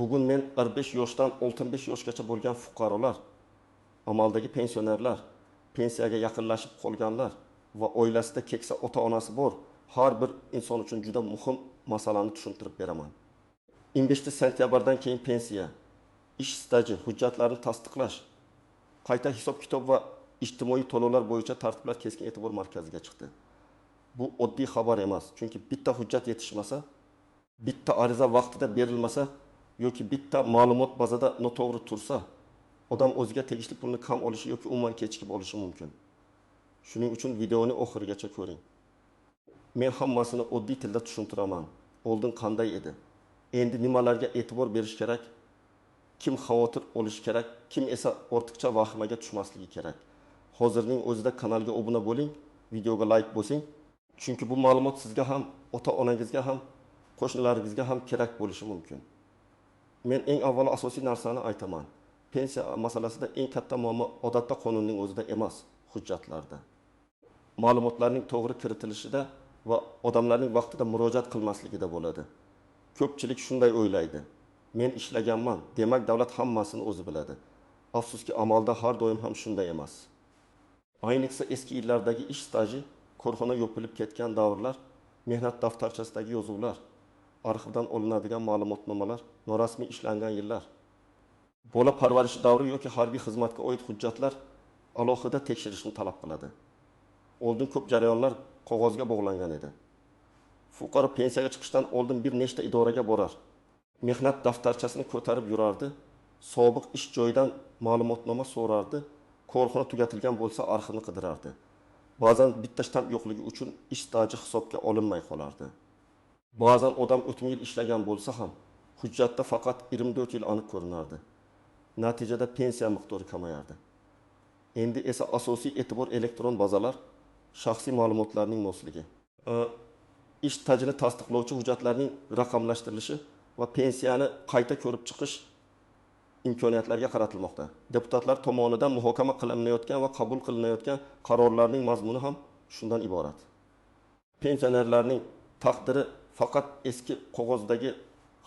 Bugun men 45 yoshdan 65 yoshgacha bo'lgan fuqarolar, amaldagi pensionerlar, pensiyaga yaqinlashib qolganlar va oilasida keksa ota-onasi bor har bir inson uchun juda muhim masalani tushuntirib beraman. 15 sentyabrdan keyin pensiya, ish staji, hujjatlarni tasdiqlash, qayta hisob-kitob va ijtimoiy to'lovlar bo'yicha tartiblar keskin e'tibor markaziga chiqdi. Bu oddiy xabar emas, chunki bitta hujjat yetishmasa, bitta ariza vaqtida berilmasa yoki bitta ma'lumot bazada noto'g'ri tursa, odam o'ziga tegishli pulni kam olishi yoki umuman kechikib olishi mumkin. Shuning uchun videoni oxirigacha ko'ring. Men hammasini oddiy tilda tushuntiraman. Oldin qanday edi? Endi nimalarga e'tibor berish kerak? Kim xavotir olishi kerak, kim esa ortiqcha vahimaga tushmasligi kerak. Hozirning o'zida kanalga obuna bo'ling, videoga like bosing, chunki bu ma'lumot sizga ham, ota-onangizga ham, qo'shnilaringizga ham kerak bo'lishi mumkin. Men eng avvalo asosiy narsani aytaman. Pensiya masalasida eng katta muammo odatda qonunning o'zida emas, hujjatlarda. Ma'lumotlarning to'g'ri kiritilishida va odamlarning vaqtida murojaat qilmasligida bo'ladi. Ko'pchilik shunday o'ylaydi. Men ishlaganman, demak davlat hammasini o'zi biladi. Afsuski, amalda har doim ham shunday emas. Ayniqsa eski yillardagi ish staji, korxona yopilib ketgan davrlar, mehnat daftarchasidagi yozuvlar, arxivdan olinadigan ma'lumotnomalar, norasmiy ishlangan yillar, bola parvarishi davri yoki harbiy xizmatga oid hujjatlar alohida tekshirishni talab qiladi. Oldin ko'p jarayonlar qog'ozga bog'langan edi. Fuqaro pensiyaga chiqishdan oldin bir nechta idoraga borar, mehnat daftarchasini ko'tarib yurardi, sobiq ish joyidan ma'lumotnoma so'rardi, korxona tugatilgan bo'lsa arxivni qidirardi. Ba'zan bitta shtamp yo'qligi uchun ish staji hisobga olinmay qolardi. Ba'zan odam o'tgan yil ishlagan bo'lsa ham hujjatda faqat 24 yil aniq ko'rinardi. Natijada pensiya miqdori kamayardi. Endi esa asosiy e'tibor elektron bazalar, shaxsiy ma'lumotlarning mosligi, ish stajini tasdiqlovchi hujjatlarning raqamlashtirilishi va pensiyani qayta ko'rib chiqish imkoniyatlariga qaratilmoqda. Deputatlar tomonidan muhokama qilinayotgan va qabul qilinayotgan qarorlarning mazmuni ham shundan iborat. Pensionerlarning taqdiri faqat eski qog'ozdagi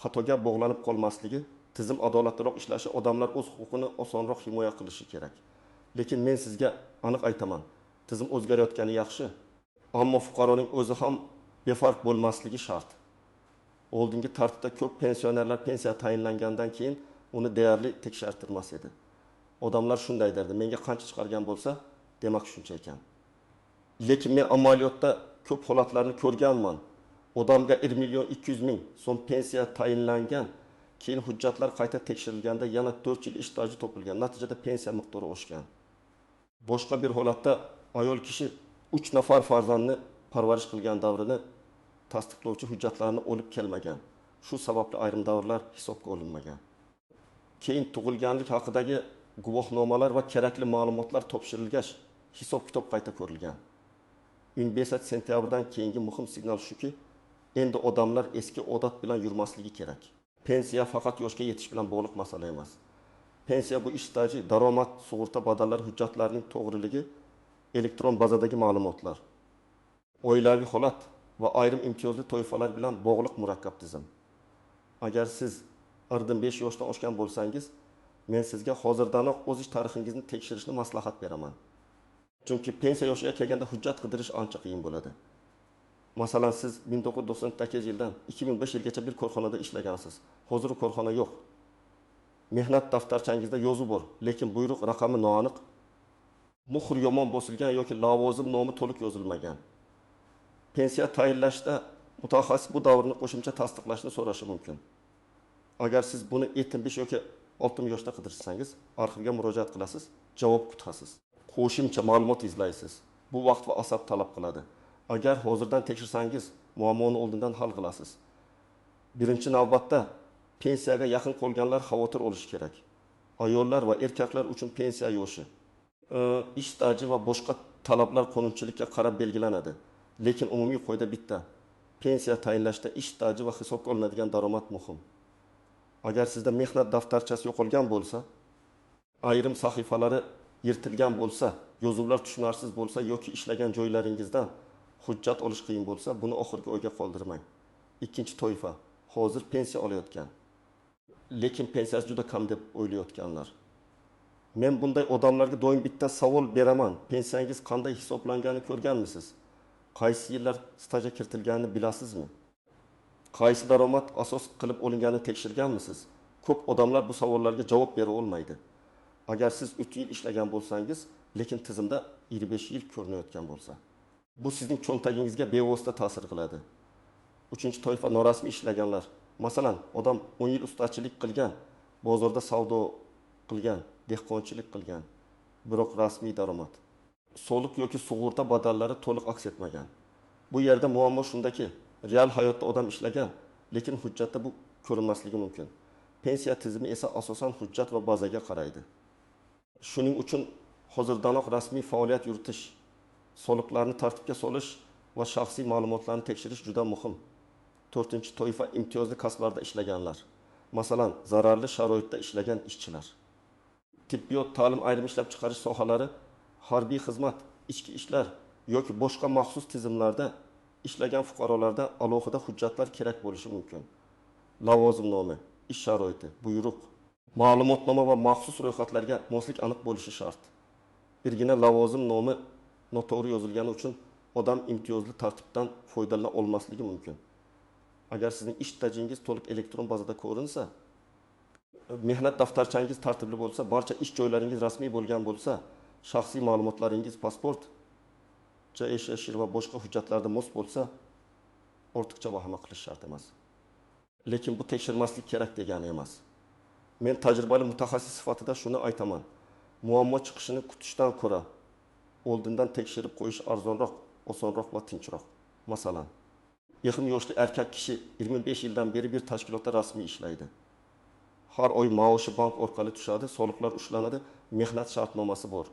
xatoga bog'lanib qolmasligi, tizim adolatliroq ishlashi, odamlar o'z huquqini osonroq himoya qilishi kerak. Lekin men sizga aniq aytaman, tizim o'zgarayotgani yaxshi, ammo fuqaroning o'zi ham befarq bo'lmasligi shart. Oldingi tartibda ko'p pensionerlar pensiya tayinlangandan keyin uni deyarli tekshirtirmas edi. Odamlar shunday derdi: menga qancha chiqargan bo'lsa, demak shuncha ekan. Lekin men amaliyotda ko'p holatlarni ko'rganman. Odamga 1 million 200 ming so'm pensiya tayinlangan, keyin hujjatlar qayta tekshirilganda yana 4 yil ish staji topilgan. Natijada pensiya miqdori oshgan. Boshqa bir holatda ayol kishi 3 nafar farzandni parvarish qilgan davrini tasdiqlovchi hujjatlarni olib kelmagan. Shu sababli ayrim davrlar hisobga olinmagan. Keyin tug'ilganlik haqidagi guvohnomalar va kerakli ma'lumotlar topshirilgach, hisob-kitob qayta ko'rilgan. 15 sentyabrdan keyingi muhim signal shuki, endi odamlar eski odat bilan yurmasligi kerak. Pensiya faqat yoshga yetish bilan bog'liq masala emas. Pensiya bu ish staji, daromad, sug'urta badallari, hujjatlarining to'g'riligi, elektron bazadagi ma'lumotlar, oilaviy holat va ayrim imtiyozli toifalar bilan bog'liq murakkab tizim. Agar siz 45 yoshdan oshgan bo'lsangiz, men sizga hozirdanoq o'z ish tarixingizni tekshirishni maslahat beraman. Chunki pensiya yoshiga kelganda hujjat qidirish ancha qiyin bo'ladi. Masalan, siz 1998-yildan 2005 yilgacha bir korxonada ishlagansiz. Hozir u korxona yo'q. Mehnat daftarchangizda yozuv bor, lekin buyruq raqami noaniq, muhr yomon bosilgan yoki lavozim nomi to'liq yozilmagan. Pensiya tayinlashda mutaxassis bu davrni qo'shimcha tasdiqlashni so'rashi mumkin. Agar siz buni 75 yoki 60 yoshda qidirsangiz, arxivga murojaat qilasiz, javob kutasiz. Qo'shimcha ma'lumot izlaysiz. Bu vaqt va asab talab qiladi. Agar hozirdan tekshirsangiz, muammoni oldindan hal qilasiz. Birinchi navbatda pensiyaga yaqin qolganlar xavotir olishi kerak. Ayollar va erkaklar uchun pensiya yoshi, ish staji va boshqa talablar qonunchilikka qarab belgilanadi. Lekin umumiy qoida bitta. Pensiya tayinlashda ish staji va hisobga olinadigan daromad muhim. Agar sizda mehnat daftarchasi yo'qolgan bo'lsa, ayrim sahifalari yirtilgan bo'lsa, yozuvlar tushunarsiz bo'lsa yoki ishlagan joylaringizdan hujjat olish qiyin bo'lsa, buni oxirgi oyga qoldirmang. Ikkinchi toifa, hozir pensiya olayotgan. lekin pensiyasi juda kam deb o'ylayotganlar. Men bunday odamlarga doim bitta savol beraman. Pensiyangiz qanday hisoblanganini ko'rganmisiz? Qaysi yillar stajga kiritilganini bilasizmi? Qaysi daromad asos qilib olinganini tekshirganmisiz? Ko'p odamlar bu savollarga javob bera olmaydi. Agar siz 3 yil ishlagan bo'lsangiz, lekin tizimda 25 yil ko'rinayotgan bo'lsa, bu sizning cho'ntagingizga bevosita ta'sir qiladi. Uchinchi toifa norasmiy ishlaganlar. Masalan, odam 10 yil ustachilik qilgan, bozorda savdo qilgan, dehqonchilik qilgan, biroq rasmiy daromad, soliq yoki sug'urta badallari to'liq aks etmagan. Bu yerda muammo shundaki, real hayotda odam ishlagan, lekin hujjatda bu ko'rinmasligi mumkin. Pensiya tizimi esa asosan hujjat va bazaga qaraydi. Shuning uchun hozirdanoq rasmiy faoliyat yuritish, soliqlarni tartibga solish va shaxsiy ma'lumotlarni tekshirish juda muhim. To'rtinchi toifa imtiyozli kasblarda ishlaganlar. Masalan, zararli sharoitda ishlagan ishchilar. Tibbiyot, ta'lim, ayrim ishlab chiqarish sohalari, harbiy xizmat, ichki ishlar yoki boshqa maxsus tizimlarda ishlagan fuqarolarda alohida hujjatlar kerak bo'lishi mumkin. Lavozimnoma, ish sharoiti, buyruq, ma'lumotnoma va maxsus ro'yxatlarga moslik aniq bo'lishi shart. Birgina lavozim nomi noto'g'ri yozilgani uchun odam imtiyozli tartibdan foydalana olmasligi mumkin. Agar sizning ish stajingiz to'liq elektron bazada ko'rinsa, mehnat daftarchangiz tartibli bo'lsa, barcha ish joylaringiz rasmiy bo'lgan bo'lsa, shaxsiy ma'lumotlaringiz pasport, JSH va boshqa hujjatlarda mos bo'lsa, ortiqcha vahima qilish shart emas. Lekin bu tekshirmaslik kerak degani emas. Men tajribali mutaxassis sifatida shuni aytaman. Muammo chiqishini kutishdan ko'ra oldindan tekshirib qo'yish arzonroq, osonroq va tinchroq. Masalan, yaqin yoshli erkak kishi 25 yildan beri bir tashkilotda rasmiy ishlaydi. Har oy maoshi bank orqali tushadi, soliqlar ushlanadi, mehnat shartnomasi bor.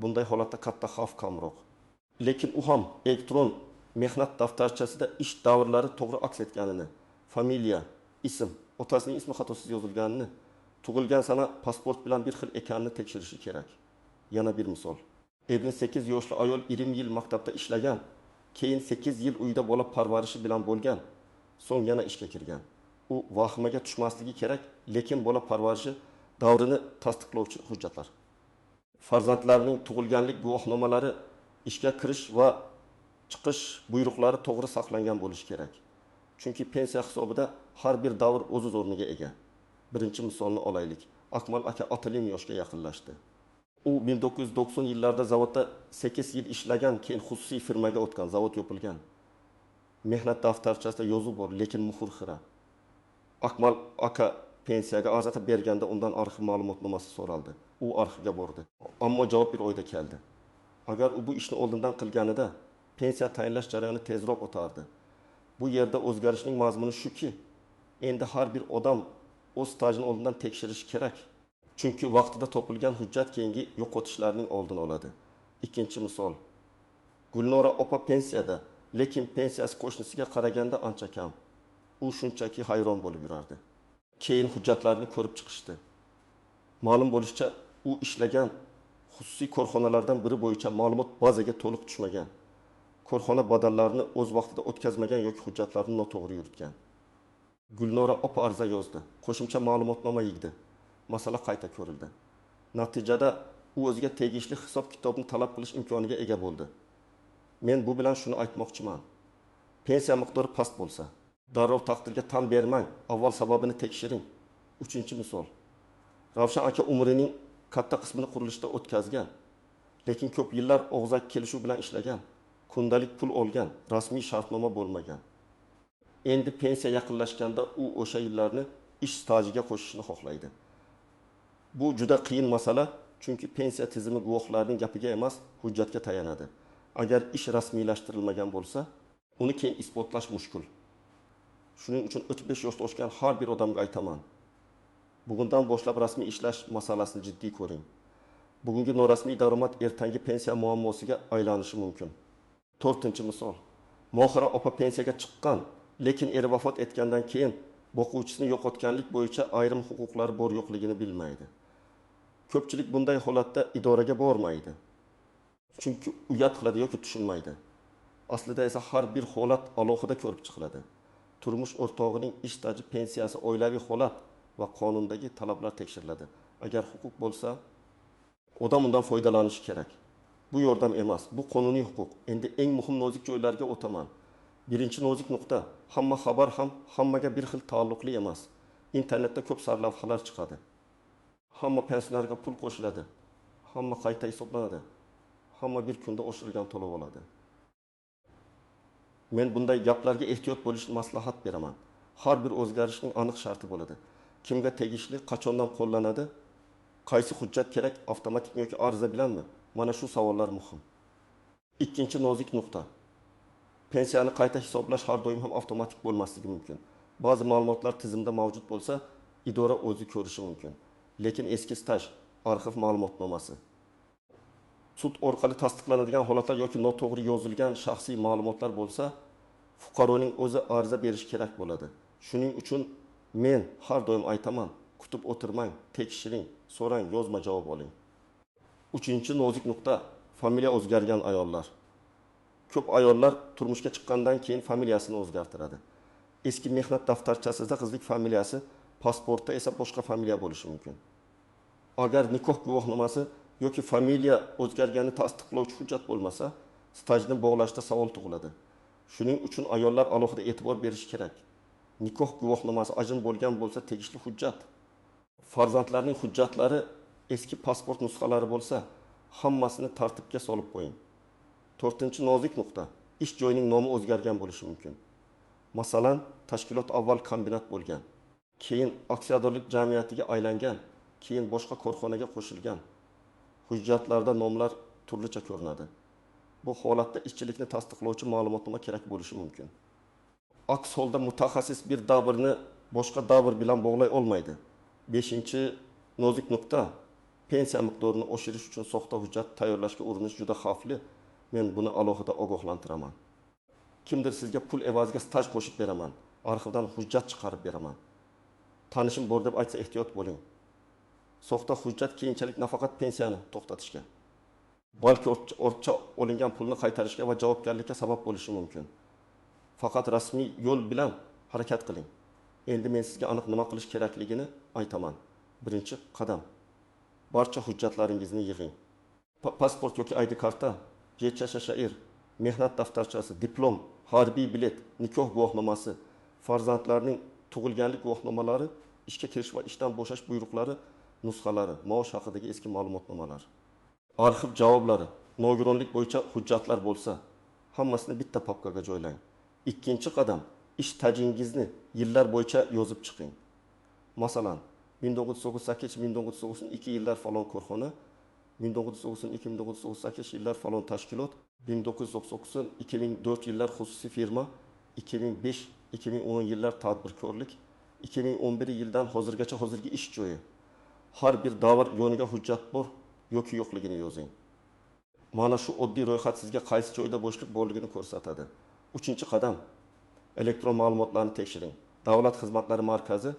Bunday holatda katta xavf kamroq. Lekin u ham elektron mehnat daftarchasida ish davrlari to'g'ri aks etganini, familiya, ism, otasining ismi xatosiz yozilganini, tug'ilgan sana pasport bilan bir xil ekanini tekshirishi kerak. Yana bir misol. 58 yoshli ayol 20 yil maktabda ishlagan, keyin 8 yil uyda bola parvarishi bilan bo'lgan, so'ng yana ishga kirgan. U vahimaga tushmasligi kerak, lekin bola parvarishi davrini tasdiqlovchi hujjatlar. Farzandlarning tug'ilganlik guvohnomalari, ishga kirish va chiqish buyruqlari to'g'ri saqlangan bo'lishi kerak. Chunki pensiya hisobida har bir davr o'z o'rniga ega. Birinchi misolni olaylik. Akmal aka 60 yoshga yaqinlashdi. U 1990 yillarda zavodda 8 yil ishlagan, keyin xususiy firmaga o'tgan, zavod yopilgan. Mehnat daftarchasida yozuv bor, lekin muhr xira. Akmal aka pensiyaga arza berganda undan arxiv ma'lumotnomasi so'raldi. U arxivga bordi. Ammo javob bir oyda keldi. Agar u bu ishni oldindan qilganida pensiya tayinlash jarayoni tezroq o'tardi. Bu yerda o'zgarishning mazmuni shuki, endi har bir odam o'z stajini oldindan tekshirishi kerak. Chunki vaqtida topilgan hujjat keyingi yo'qotishlarning oldini oladi. Ikkinchi misol. Gulnora opa pensiyada, lekin pensiyasi qo'shnisiga qaraganda ancha kam. U shunchaki hayron bo'lib yurardi. Keyin hujjatlarni ko'rib chiqishdi. Ma'lum bo'lishicha, u ishlagan xususiy korxonalardan biri bo'yicha ma'lumot bazaga to'liq tushmagan. Korxona badallarini o'z vaqtida o'tkazmagan yoki hujjatlarni noto'g'ri yuritgan. Gulnora opa arza yozdi, qo'shimcha ma'lumotnoma yig'di. Masala qayta ko'rildi. Natijada u o'ziga tegishli hisob-kitobni talab qilish imkoniga ega bo'ldi. Men bu bilan shuni aytmoqchiman. Pensiya miqdori past bo'lsa, darrov taqdirga tan bermang, avval sababini tekshiring. Uchinchi misol. Ravshan aka umrining katta qismini qurilishda o'tkazgan, lekin ko'p yillar og'zaki kelishuv bilan ishlagan, kundalik pul olgan, rasmiy shartnoma bo'lmagan. Endi pensiya yaqinlashganda u o'sha yillarni ish stajiga qo'shishni xohlaydi. Bu juda qiyin masala, chunki pensiya tizimi guvohlarning gapiga emas, hujjatga tayanadi. Agar ish rasmiylashtirilmagan bo'lsa, uni keyin isbotlash mushkul. Shuning uchun 35 yoshda oshgan har bir odamga aytaman. Bugundan boshlab rasmiy ishlash masalasini jiddiy ko'ring. Bugungi norasmiy daromad ertangi pensiya muammosiga aylanishi mumkin. To'rtinchi misol. Mohira opa pensiyaga chiqqan, lekin eri vafot etgandan keyin boquvchisini yo'qotganlik bo'yicha ayrim huquqlari bor yo'qligini bilmaydi. Ko'pchilik bunday holatda idoraga bormaydi. Chunki uyat qiladi yoki tushunmaydi. Aslida esa har bir holat alohida ko'rib chiqiladi. Turmush o'rtog'ining ish staji, pensiyasi, oilaviy holat va qonundagi talablar tekshiriladi. Agar huquq bo'lsa, odam undan foydalanishi kerak. Bu yordam emas, bu qonuniy huquq. Endi eng muhim nozik joylarga o'taman. Birinchi nozik nuqta, hamma xabar ham hammaga bir xil taalluqli emas. Internetda ko'p sarlavhalar chiqadi. Hamma pensionerga pul qo'shiladi. Hamma qayta hisoblanadi. Hamma bir kunda oshirilgan to'lov oladi. Men bunday gaplarga ehtiyot bo'lishni maslahat beraman. Har bir o'zgarishning aniq sharti bo'ladi. Kimga tegishli, qachondan qo'llanadi, qaysi hujjat kerak, avtomatikmi yoki ariza bilanmi? Mana shu savollar muhim. Ikkinchi nozik nuqta. Pensiyani qayta hisoblash har doim ham avtomatik bo'lmasligi mumkin. Ba'zi ma'lumotlar tizimda mavjud bo'lsa, idora o'zi ko'rishi mumkin. Lekin eski staj, arxiv ma'lumotnomasi, sud orqali tasdiqlanadigan holatlar yoki noto'g'ri yozilgan shaxsiy ma'lumotlar bo'lsa, fuqaroning o'zi ariza berishi kerak bo'ladi. Shuning uchun men har doim aytaman, kutib o'tirmang, tekshiring, so'rang, yozma javob oling. Uchinchi nozik nuqta, familiya o'zgargan ayollar. Ko'p ayollar turmushga chiqqandan keyin familiyasini o'zgartiradi. Eski mehnat daftarchasida qizlik familiyasi, pasportda esa boshqa familiya bo'lishi mumkin. Agar nikoh guvohnomasi yoki familiya o'zgarganini tasdiqlovchi hujjat bo'lmasa, stajni bog'lashda savol tug'iladi. Shuning uchun ayollar alohida e'tibor berishi kerak. Nikoh guvohnomasi ajrim bo'lgan bo'lsa tegishli hujjat. Farzandlarning hujjatlari eski pasport nusxalari bo'lsa, hammasini tartibga solib qo'ying. To'rtinchi nozik nuqta, ish joyining nomi o'zgargan bo'lishi mumkin. Masalan, tashkilot avval kombinat bo'lgan, keyin aksiyadorlik jamiyatiga aylangan, keyin boshqa korxonaga qo'shilgan. Hujjatlarda nomlar turlicha ko'rinadi. Bu holatda ishchilikni tasdiqlovchi ma'lumotnoma kerak bo'lishi mumkin. Aks holda mutaxassis bir davrni boshqa davr bilan bog'lay olmaydi. Beshinchi nozik nuqta, pensiya miqdorini oshirish uchun soxta hujjat tayyorlashga urinish juda xavfli. Men buni alohida ogohlantiraman. Kimdir sizga pul evaziga staj qo'shib beraman, arxivdan hujjat chiqarib beraman, tanishim bor deb aytsa ehtiyot bo'ling. Soxta hujjat keyinchalik nafaqat pensiyani to'xtatishga, balki ortiqcha olingan pulni qaytarishga va javobgarlikka sabab bo'lishi mumkin. Faqat rasmiy yo'l bilan harakat qiling. Endi men sizga aniq nima qilish kerakligini aytaman. Birinchi qadam, barcha hujjatlaringizni yig'ing. Pasport yoki ID karta, YChShR, mehnat daftarchasi, diplom, harbiy bilet, nikoh guvohnomasi, farzandlarning tug'ilganlik guvohnomalari, ishga kirish va ishdan bo'shash buyruqlari nusxalari, maosh haqidagi eski ma'lumotnomalar, arxiv javoblari, nogironlik bo'yicha hujjatlar bo'lsa, hammasini bitta papkaga joylang. Ikkinchi qadam, ish stajingizni yillar bo'yicha yozib chiqing. Masalan, 1998-1992 yillar falon korxona, 1992-1998 yillar falon tashkilot, 1999-2004 yillar xususiy firma, 2005-2010 yillar tadbirkorlik, 2011 yildan hozirgacha hozirgi ish joyi. Har bir davr yoniga hujjat bor yoki yo'qligini yozing. Mana shu oddiy ro'yxat sizga qaysi joyda bo'shliq borligini ko'rsatadi. Uchinchi qadam, elektron ma'lumotlarni tekshiring. Davlat xizmatlari markazi,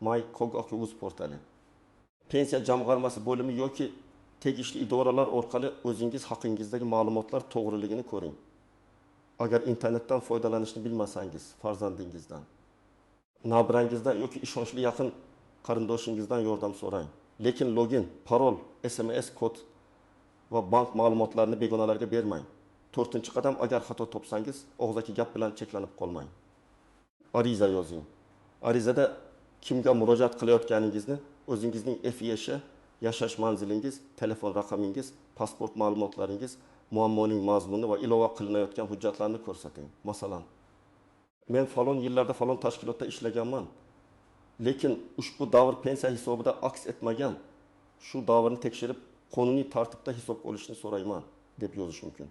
My.gov.uz portali. Pensiya jamg'armasi bo'limi yoki tegishli idoralar orqali o'zingiz haqingizdagi ma'lumotlar to'g'riligini ko'ring. Agar internetdan foydalanishni bilmasangiz, farzandingizdan, nabirangizdan yoki ishonchli yaqin qarindoshingizdan yordam so'rang. Lekin login, parol, SMS kod va bank ma'lumotlarini begonalarga bermang. To'rtinchi qadam, agar xato topsangiz, og'zaki gap bilan cheklanib qolmang. Ariza yozing. Arizada kimga murojaat qilayotganingizni, o'zingizning FYSH, yashash manzilingiz, telefon raqamingiz, pasport ma'lumotlaringiz, muammoning mazmuni va ilova qilinayotgan hujjatlarni ko'rsating. Masalan, men falon yillarda falon tashkilotda ishlaganman, lekin ushbu davr pensiya hisobida aks etmagan, shu davrni tekshirib, qonuniy tartibda hisobga olishni so'rayman deb yozish mumkin.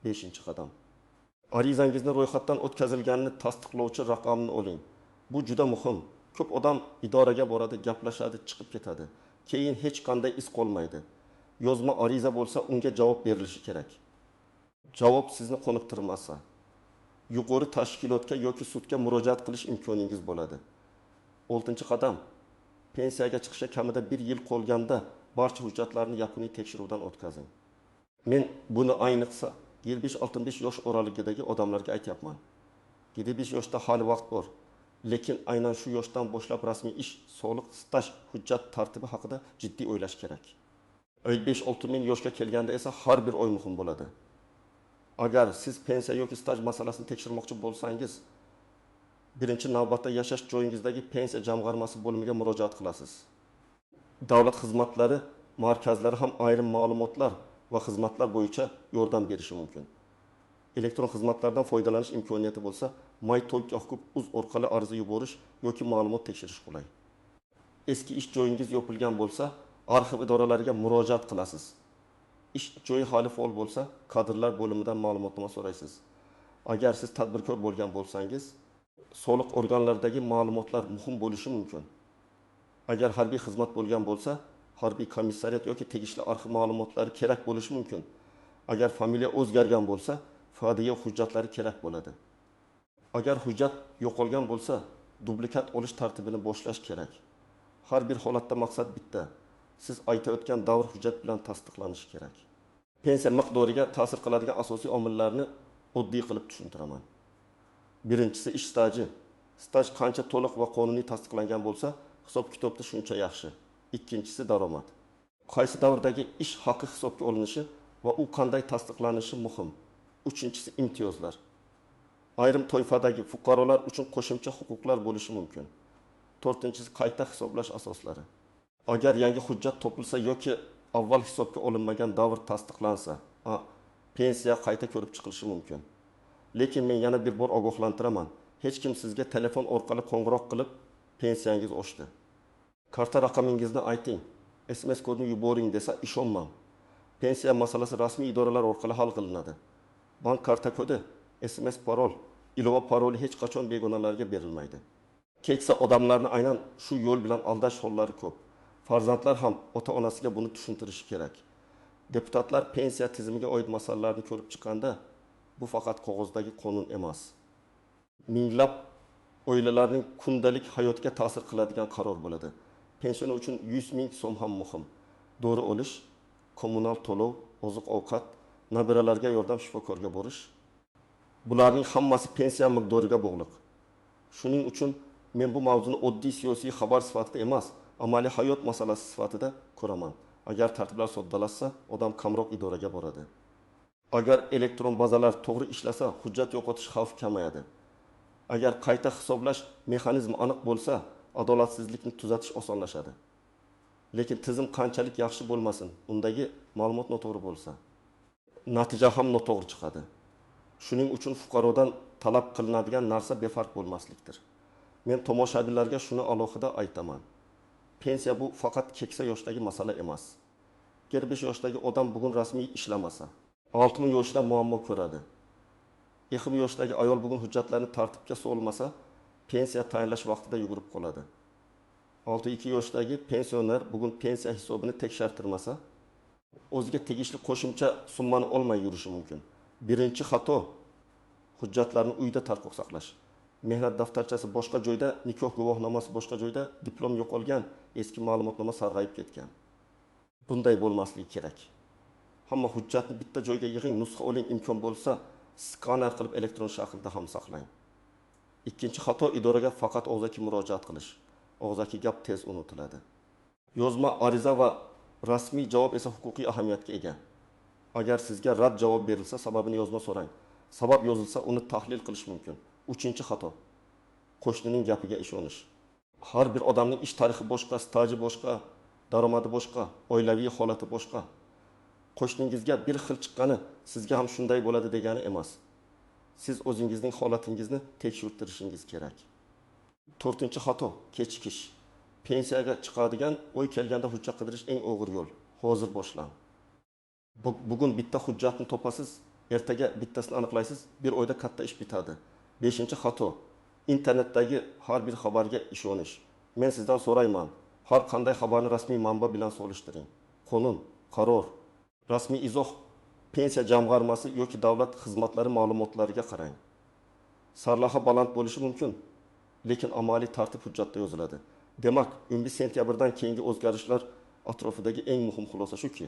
5 qadam. Arizangizni ro'yxatdan o'tkazilganini tasdiqlovchi raqamni oling. Bu juda muhim. Ko'p odam idoraga boradi, gaplashadi, chiqib ketadi. Keyin hech qanday iz qolmaydi. Yozma ariza bo'lsa, unga javob berilishi kerak. Javob sizni qoniqtirmasa, yuqori tashkilotga yoki sudga murojaat qilish imkoningiz bo'ladi. 6-qadam. Pensiyaga chiqishga kamida 1 yil qolganda barcha hujjatlarni yakuniy tekshiruvdan o'tkazing. Men buni ayniqsa 75-65 yosh oralig'idagi odamlarga aytyapman. 75 yoshda hali vaqt bor. Lekin aynan shu yoshdan boshlab rasmiy ish, soliq, staj, hujjat tartibi haqida jiddiy o'ylash kerak. 55-6 ming yoshga kelganda esa har bir oy muhim bo'ladi. Agar siz pensiya yoki staj masalasini tekshirmoqchi bo'lsangiz, birinchi navbatda yashash joyingizdagi pensiya jamg'armasi bo'limiga murojaat qilasiz. Davlat xizmatlari markazlari ham ayrim ma'lumotlar va xizmatlar bo'yicha yordam berishi mumkin. Elektron xizmatlardan foydalanish imkoniyati bo'lsa, my.hukuk.uz orqali ariza yuborish yoki ma'lumot tekshirish qulay. Eski ish joyingiz yopilgan bo'lsa, arxiv idoralariga murojaat qilasiz. Ish joyi hali faol bo'lsa, kadrlar bo'limidan ma'lumotnoma so'raysiz. Agar siz tadbirkor bo'lgan bo'lsangiz, soliq organlaridagi ma'lumotlar muhim bo'lishi mumkin. Agar harbiy xizmat bo'lgan bo'lsa, harbiy komissariat yoki tegishli arxiv ma'lumotlari kerak bo'lishi mumkin. Agar familiya o'zgargan bo'lsa, FDY hujjatlari kerak bo'ladi. Agar hujjat yo'qolgan bo'lsa, dublikat olish tartibini boshlash kerak. Har bir holatda maqsad bitta. Siz aytayotgan davr hujjat bilan tasdiqlanishi kerak. Pensiya miqdoriga ta'sir qiladigan asosiy omillarni oddiy qilib tushuntiraman. Birinchisi ish staji. Staj qancha to'liq va qonuniy tasdiqlangan bo'lsa, hisob-kitobda shuncha yaxshi. Ikkinchisi daromad. Qaysi davrdagi ish haqi hisobga olinishi va u qanday tasdiqlanishi muhim. Uchinchisi imtiyozlar. Ayrim toifadagi fuqarolar uchun qo'shimcha huquqlar bo'lishi mumkin. To'rtinchisi qayta hisoblash asoslari. Agar yangi hujjat topilsa yoki avval hisobga olinmagan davr tasdiqlansa, pensiya qayta ko'rib chiqilishi mumkin. Lekin men yana bir bor ogohlantiraman. Hech kim sizga telefon orqali qo'ng'iroq qilib, pensiyangiz oshdi, karta raqamingizni ayting, SMS kodini yuboring desa ishonmang. Pensiya masalasi rasmiy idoralar orqali hal qilinadi. Bank karta kodi, SMS parol, ilova paroli hech qachon begonalarga berilmaydi. Keksa odamlarni aynan shu yo'l bilan aldash hollari ko'p. Farzandlar ham ota-onasiga buni tushuntirishi kerak. Deputatlar pensiya tizimiga oid masalalarni ko'rib chiqqanda, bu faqat qog'ozdagi qonun emas. Minglab oilalarning kundalik hayotiga ta'sir qiladigan qaror bo'ladi. Pensioner uchun 100 ming so'm ham muhim. Dori olish, kommunal to'lov, oziq-ovqat, nabiralarga yordam, shifokorga borish. Bularning hammasi pensiya miqdoriga bog'liq. Shuning uchun men bu mavzuni oddiy siyosiy xabar sifatida emas, amaliy hayot masalasi sifatida ko'raman. Agar tartiblar soddalashsa, odam kamroq idoraga boradi. Agar elektron bazalar to'g'ri ishlasa, hujjat yo'qotish xavfi kamayadi. Agar qayta hisoblash mexanizmi aniq bo'lsa, adolatsizlikni tuzatish osonlashadi. Lekin tizim qanchalik yaxshi bo'lmasin, undagi ma'lumot noto'g'ri bo'lsa, natija ham noto'g'ri chiqadi. Shuning uchun fuqarodan talab qilinadigan narsa befarq bo'lmaslikdir. Men tomoshabinlarga shuni alohida aytaman. Pensiya bu faqat keksa yoshdagi masala emas. 45 yoshdagi odam bugun rasmiy ishlamasa, 60 yoshida muammo ko'radi. 50 yoshdagi ayol bugun hujjatlarni tartibga solmasa, pensiya tayinlash vaqtida yugurib qoladi. 62 yoshdagi pensioner bugun pensiya hisobini tekshirtirmasa, o'ziga tegishli qo'shimcha summani olmay yurishi mumkin. Birinchi xato hujjatlarni uyda tarqoq saqlash. Mehnat daftarchasi boshqa joyda, nikoh guvohnomasi boshqa joyda, diplom yo'qolgan, eski ma'lumotnoma sarg'ayib ketgan. Bunday bo'lmasligi kerak. Hamma hujjatni bitta joyga yig'ing, nusxa oling, imkon bo'lsa skaner qilib elektron shaklda ham saqlang. Ikkinchi xato idoraga faqat og'zaki murojaat qilish. Og'zaki gap tez unutiladi. Yozma ariza va rasmiy javob esa huquqiy ahamiyatga ega. Agar sizga rad javob berilsa, sababini yozma so'rang. Sabab yozilsa, uni tahlil qilish mumkin. Uchinchi xato qo'shnining gapiga ishonish. Har bir odamning ish tarixi boshqa, staji boshqa, daromadi boshqa, oilaviy holati boshqa. Qo'shningizga bir xil chiqqani sizga ham shunday bo'ladi degani emas. Siz o'zingizning holatingizni tekshirtirishingiz kerak. To'rtinchi xato kechikish. Pensiyaga chiqadigan oy kelganda hujjat qidirish eng og'ir yo'l. Hozir boshlang. Bugun bitta hujjatni topasiz, ertaga bittasini aniqlaysiz, bir oyda katta ish bitadi. Beshinchi xato internetdagi har bir xabarga ishonish. Men sizdan so'rayman, har qanday xabarni rasmiy manba bilan solishtiring. Qonun, qaror, rasmiy izoh, pensiya jamg'armasi yoki davlat xizmatlari ma'lumotlariga qarang. Sarlavha baland bo'lishi mumkin, lekin amaliy tartib hujjatda yoziladi. Demak, 11 sentyabrdan keyingi o'zgarishlar atrofidagi eng muhim xulosa shuki,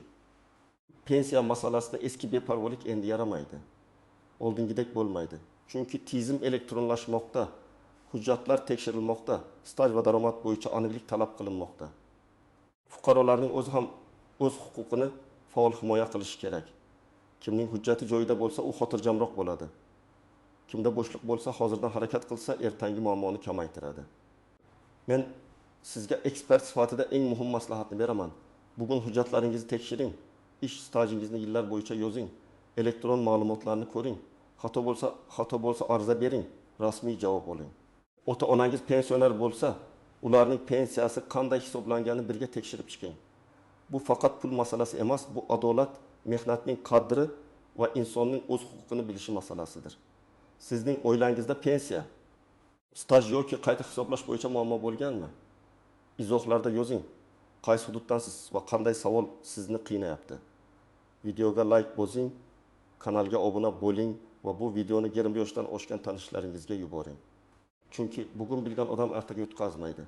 pensiya masalasida eski beparvolik endi yaramaydi. Oldingidek bo'lmaydi. Chunki tizim elektronlashmoqda, Hujjatlar tekshirilmoqda, staj va daromad bo'yicha aniqlik talab qilinmoqda. Fuqarolarning o'zi ham o'z huquqini faol himoya qilishi kerak. Kimning hujjati joyida bo'lsa, u xotirjamroq bo'ladi. Kimda bo'shliq bo'lsa, hozirdan harakat qilsa, ertangi muammoni kamaytiradi. Men sizga ekspert sifatida eng muhim maslahatni beraman. Bugun hujjatlaringizni tekshiring, ish stajingizni yillar bo'yicha yozing, elektron ma'lumotlarni ko'ring. Xato bo'lsa ariza bering, rasmiy javob oling. Ota-onangiz pensioner bo'lsa, ularning pensiyasi qanday hisoblanganini birga tekshirib chiqing. Bu faqat pul masalasi emas, bu adolat, mehnatning qadri va insonning o'z huquqini bilishi masalasidir. Sizning oilangizda pensiya, staj yoki qayta hisoblash bo'yicha muammo bo'lganmi? Izohlarda yozing. Qaysi hududdansiz va qanday savol sizni qiynayapti? Videoga layk bosing, kanalga obuna bo'ling va bu videoni 20 yoshdan oshgan tanishlaringizga yuboring. Chunki bugun bilgan odam ertaga yutqazmaydi.